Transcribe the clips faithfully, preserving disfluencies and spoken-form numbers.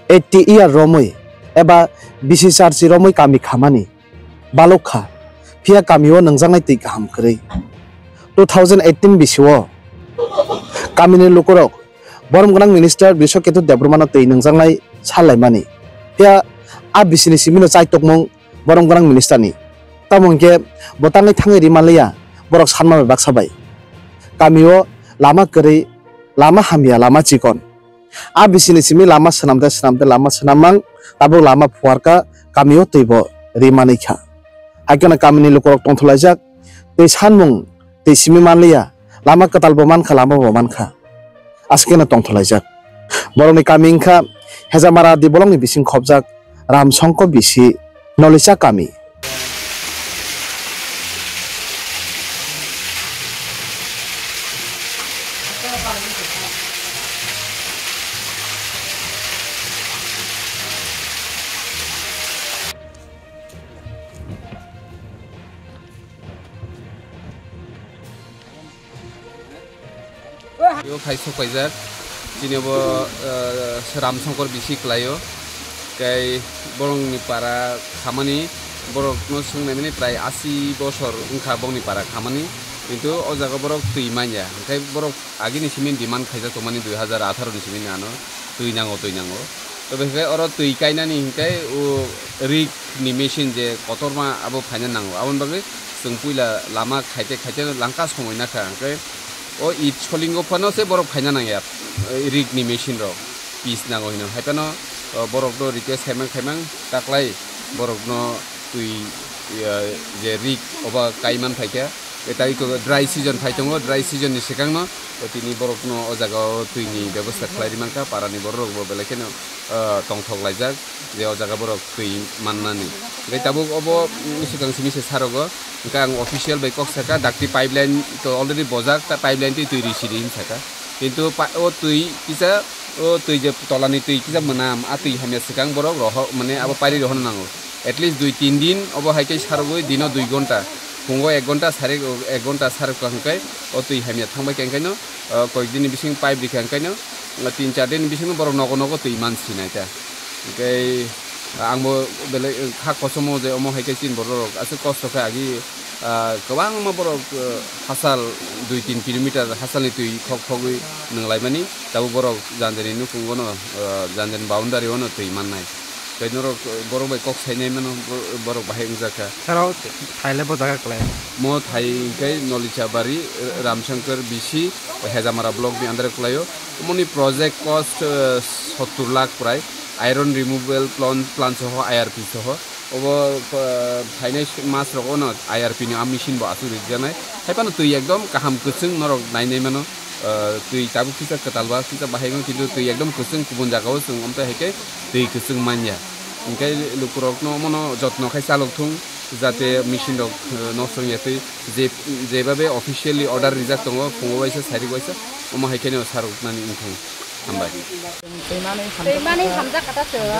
Eighty year romwi eba bisi charchi romwi kami khamani balok kha, phiya kamio nwngjaknai twi kaham kwrwi. Two thousand eighteen bisio kamini lukurok borom gwnang minister Biswaketu Debbarmano twi nwngjaknai salaimani, phiya a bisini simino chaitokmung borom gwnang minister ni. Tamo hwnkhe bo tangwi thangwi rima liya, borok sanma bai baksa bai. Kamio lama kwrwi, lama hamya, lama chikon. A bisini simi lama swnamde swnamde lama swnammang, tabuk lama phuarkha, kamio twibo rimani kha. Haikhe no kamini lukurok tongtholaijak, twi sanmung, twi simi manliya, lama kwtalbo mankha, lamabo mankha. Aswkeno tongtholaijak. Borokni kami wngkha Hejamara Dibolongni bising khopjak Ramsongko bisi Nolisa kami. Yo phai sok paijak, chini bo, eh, Ram Songkor bisi kwlaio, tei borokni para khamani, borokno swngnaimani prai asi bosor wngkha bongni para khamani, kintu o jaga borok twi manya, hwnkhe borok agini simi demand khaijak tongmani dui hazar atharo ni simi ano twi nango, twi nango. Tobe hwnkhe oro twi kainani hwnkhe o rig ni machine je kotorma abo phaina nango. Aboni bagwi chwng puila lama khaite khaite langka somoi nakha. Hwnkhe o it solingo phano se borok phaina nangya, rig ni machine rok piece nango hino. Hai phano, o, borok no request khaimang khaimang taklai borok no twi, ya, je rig oba kaiman phaikha. Tei tei dry season phai tongo, dry season ni swkang no tini borok no o jaga o twi ni bebosta khlai ri mankha, para ni borok rok bo belai kheno, ah, tongthok laijak je o jaga borok twi mannani. Tei tabuk obo, mm, swkang simi se sa rogo, hwnkhe ang official bai kok saka, dakti pipeline to already bojak, ta pipeline twi twi risi di hinwi saka. Kintu pa-, o twi kisa, o twi je tola ni twi kisa mwnam, a twi hamya swkang borok rohor, mane abo pairi rohorna nango. At least dui tin din obo hai khe sarogwi dino dui gonta, phungo ek gonta, sari ek gonta sarok hwnkhe o twi hamya thangbai khe, hwnkhe no, o, koik din ni bising pipe rikha, hwnkhe no, o, tin char din ni bising borok nogo nogo twi man sinai ta. Hwnkhe ang bo belai kha kosomo je omo hai khe chini borok rok aswk kosto khe agi, ah, kwbangma borok, ah, hachal dui tin kilometer hachal ni twi khok khogwi nwng laimani, tabuk borok jani jani nukhung o no, ah, jani jani boundary o no twi mannai. Tei norok, eh, borok bai kok sainai mano, bo-, borok bahai wngjakha. Saro thaile bo jaga kwlai. Mo thai hwnkhe Nolicha Bari, eh, Ramshankar B C, Hejamara block ni under kwlaio. Omoni project cost, eh, sottur lakh prai. Iron removal plan, plan soho, I R P soho. Obo, eh, phainai mas rogo no I R P ni a machine bo aswk rijak nai. Hai phano twi ekdom kaham kwchwng norok nainai mano. Ah, twi tabuk kisa kwtal ba kisa bahai wng, kintu twi ekdom kwchwng kubun jaga o chwng, amtwi hai khe twi kwchwng manya. Hwnkhe lukurokno omono jotno khai chalok thung, jate machine rok, ah, nosto wngya twi. Je, jebabe officially order rijak tongo, phungo waisa, sairik waisa, omo hai kheno saroknani wng thung. Hambai. Twi manwi hamjak kata chwng.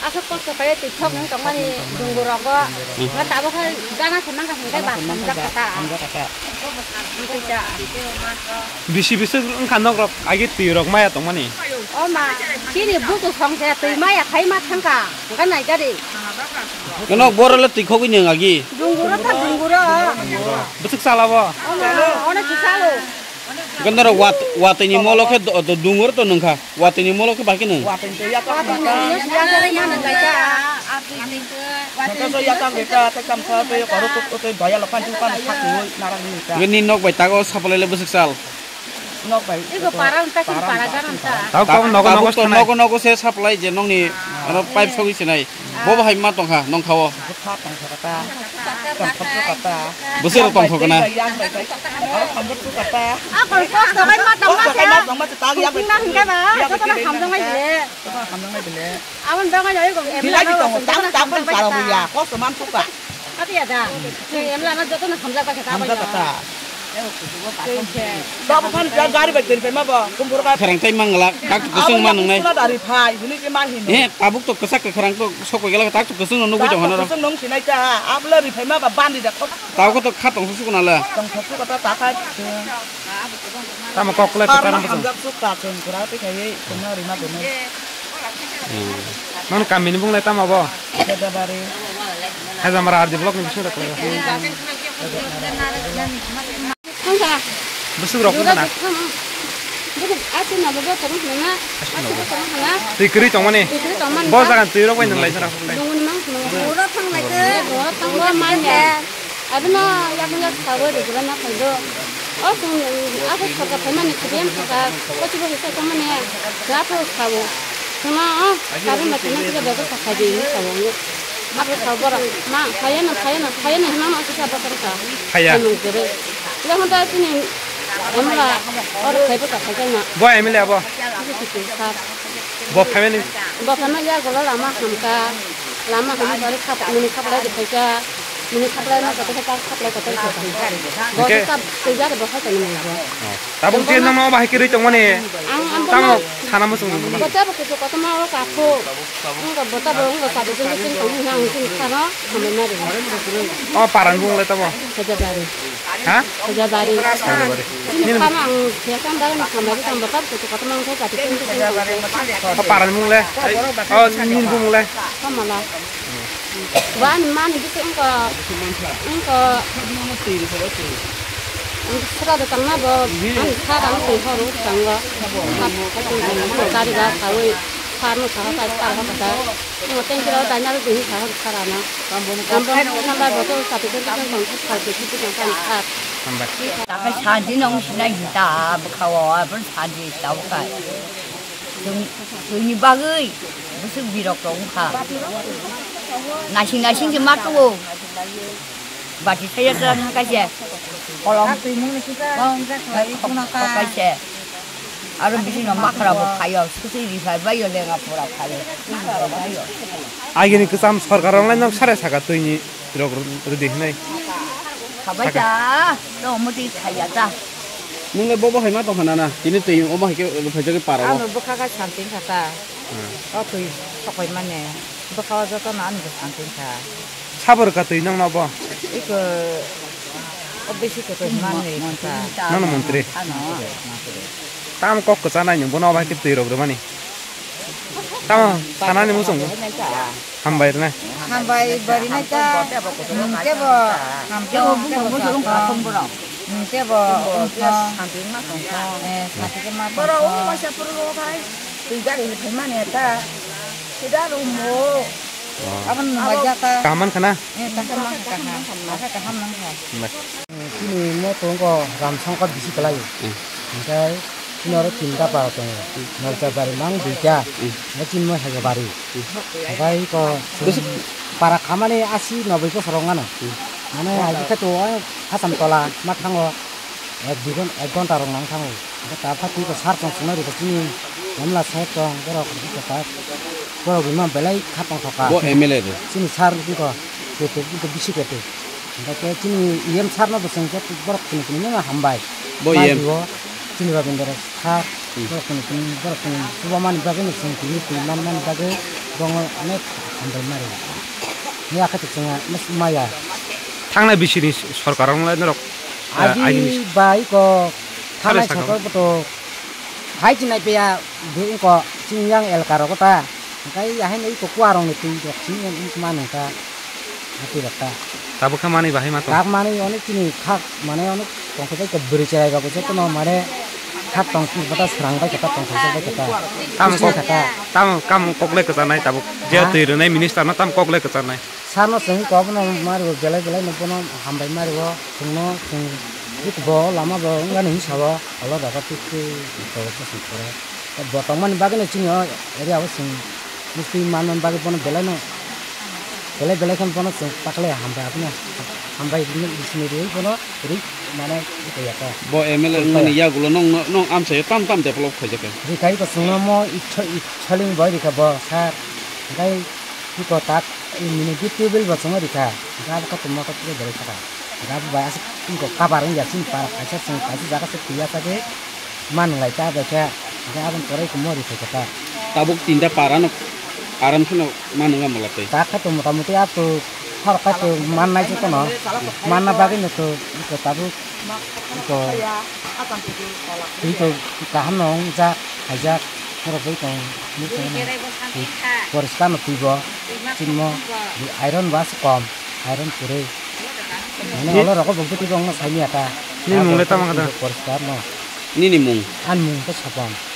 Aswk kosto khe twi thok wng tongmani dungu rogo. Nga tabuk khe gana se mangkha hwnkhe ba hamjak kata. Bisi bisi wngkha nok rok agi twi rok maya tongmani. O ma, chini buku song se twi maya khai ma thangkha. Hwnkhe nai gari. Nok boro le twi khogwi nang agi. Dungu ro ta dungu ro. Bwswk chala bo. O ma, ono si chalo. Hwnkhe norok wat-, watwi ni molo khe do-, do-, dungo to nwngkha. Watwi ni molo khe bahai khe nwng. Watwi ni to yatak rwkha. Hwnkhe to yatak rwkha, tei kamsa tei koro tei doya lokha tei kano sakwi narak ni rwkha. Hwnkhe ni nok bai tago supply le bwswk sal. Nok bai. Iko para unta kin para gana unta. Tabuk tabuk nogo nogo to sanai. Nogo nogo se supply je nokni ano pipe sogwi sinai. Bo bahai ma tongkha, nongkha o. Bwkha tongkha kata. Tongkha kata. Bwswk rok tongkha kana? Yang bai bai. Aro hamjak tu kata. Akol kosto kai ma tongma kya? Kosto kai ma tongma se tang yang bai. Tingna hingkai ba, yang bai joto na bai hamjak mai bile. Joto na hamjak mai bile. Abon dong ayo ko. Bilai di tongo, tam tam pun para huya. Kosto man suka. Kati ya da. Emla na joto na hamjak ba kata. Hamjak kata. Tabuk phan gari bai twi phaima bo, kumbur ka. Kharang tai mangla, tak kusung ma nungnai. Suna dari phai, hini ke ma hino. Eh, tabuk to kwchak kharang to sokoi gela tak to kusung no nugui tong hano. Kusung nung sinai ta, abla ri phaima ba bandi da kok. Tabuk to kha tong su kuna la. Tong su kata ta kha. Tamo kok le kwcharo bwswng. Hamjak suk ta chwng kwrak twi khaiwi chwngno rima tonwi. Hmm. Nang kamini bung le tamo bo? Khejabari. Khejamara R D block ni bisingo da kwlai. Bwswk rok wngkha na? Bwswk ati na bo bo tong hwnna. Ati bo tong hwnna. Twi kwrwi tongmani. Twi kwrwi tongmani. Bo jaga twi rok bai nang lai jora. Dongni mang khno. Oro thang lai khe. Oro thang bo mai ne. Abino yakni yak sawi rwgwla na phaido. O chwng abo sorkar phaimani, C P M sorkar, kochibo hisa tongmani, lapho sao. Chwngno o kabin ba chwngno kisa bebostha khaidi hinwi sao. Abo sao borok ma phaiya no, phaiya no, phaiya no hinmano kisa bwsarok ka. Phaiya. Khaimung kwrwi. Yakno da chini M L A oro phaibo ka phaijakna. Bo M L A abo? Kisa kisa sar. Bo phaimani? Bo phaimani ya golo lama hamka. Lama hamka ri khap, mini khaplai de phaika. Mini khaplai ma kotor khaplai kotor khaplai. Bo Hingke? Kap twi gari bo hai tani mani bo. Oh. Tabuk je nang no bahai kiri tongmani. Ang, ang Tamo bono sana mo sung. Bota bo kuchu kotor ma ro kapho. Ang ko bota bo ang ko sa de jin jin ko na ang jin khano. Hambai mari. Oh, paran bung le tamo. Khejabari. Ha? Khejabari. Khejabari. Ini sama ang biasa ang dari makan bagi tambah kan, kutu kata mang saya tadi kan itu. Oh, paran mung le. Oh, nin bung le. Sama lah. Wan man itu engko, engko. Sudah datang na bo, ang sekarang tuh harus tangga. Sat, satu, satu, dari dah tahu. Sar no sar, sar, sar, sar. Ngo tengkiro danyal ding sa hor sarana. Ambon sambar botol satu kan kan kan satu kan kan kan sar. Hambai. Takai santi nong sinai hita bwkhao abon santi tau kai. Jung jungni bagwi bwswk birok rok wngkha. Nasing nasing se ma tuo. Bati saya sa kaise. Kolom. Kaise. Aro bisi no makra bo khayo, susi rifai bayo, lenga pura khayo. Agini kwcham sorkar rok lai nok sare saka twi ni rok rwdi hinai. Khabai ta, to muti khaya ta. Nung le bobo hai ma tong khana na, tini twi omo hai khe rwphai jagwi para o. Ano bwkha ka santing kha ta. Hmm. O twi sokoi mane, bwkha o joto no ani bwsang twi kha. Sabo rwkha twi nang no bo? Iko, o bisi khe twi man ni kha. Nang no montri? Ano. Tam kok kwchanai nung bono bai khe twi rok rwmani. Tamo sanani muchung. Hambai rwnai. Hambai bari nai ta. Nung tebo. Ham tebo. Nung tebo. Nung tebo. Eh, sati ke ma. Boro ung masa puru lo kai. Twi gari ni phaimani ta. Sida rumo. Abon nung baja ta. Kaman khana? Eh, ta kaham, kaham. Asa kaham nang kha. Chini mo tongko ram songkot bisi kwlai. Hmm. Hingke chini oro tinta para tongo. Nalcha bari mang duita. Hmm. Hingke chini mo hega bari. Hmm. Hingke iko para khamani asi noboi bosor rok mano. Hmm. Mane agi khe to Hasam tola ma thango. Ek dui ghon-, ek ghonta rok nang thango. Hingke ta pha twi ko sar tong swnai rwkha chini emla saheb tong borok hingke ta borok rwma belai kha tongthokha. Bo M L A de. Chini sar wngkha keto wngkha bisi keto. Hingke chini E M sar no bo chwng khe borok kunu kunu no hambai. Bo E M. Chini Rabindra sar. Hmm. Borok kunu kunu borok kunu chuba mani bagwi no chwng tini twi man mani bagwi bono onek hambai mari. Ni akhe to chwng maya. Thangnai bisini sorkar wng lai norok, eh, agini bai ko thangnai sakao. Sakao boto hai chinai peya. Bini ko chini yang elka rogo ta. Hingke ahai no iko kuarong ni twi rok chini yang wngkha mani ta. Hati rok ta. Tabuk khe manwi bahai ma tong? Tak manwi onek chini khak mane onek tongthok bai bwrwi cherai rok jotono mane khak tong bata srang bai khe ta tongthok bai khe ta. Tamo kok, tamo kam kok le kwchanai tabuk. Je twi rwnai minister no tamo kok le kwchanai. Sano chwng kok no mari bo belai belai no bono hambai mari bo chwngno chwng bo lama bo wngani hinwi sabo olo jaga twi twi kok se song kore. Bo tongmani bagwi no chini o area o chwng mistri manmani bagwi bono belai no belai belai khe bono chwng takle hambai abono hambai bini bisini rwi bono ri mane iko yaka. Bo M L A wngmani yagulo nong nong amchaio tam tam develop khaijak khe. Rikai ko chwngno mo itho itholing bo rika bo sir. Hingkai iko tak nini B P well bo chwngno rika. Hingkai abo khe motor tei belai saka. Hingkai abo bai aswk iko kabar wngya chini para kaisa chwng kaisa jaga se twiya sagwi. Manwng lai ta bai khe, hingke aboni pore iko mori phai khe ta. Tabuk tinta para no aram kheno manwng ya mala tei. Ta khe to mota moti a to khorok khai to mannai jotono, manna bagwi no to iko tabuk Iko twi to kaham no wngjak, khaijak, norok bai tong, nukjakno twi poriskar no twi bo, chini mo iron bo aswk kom, iron kwrwi. Mane olo rogo bo bwtwi bo wngma saimanya ta. Nini mung le tamo khe da? Poriskar no. Nini mung? Ani mung khe Sopon.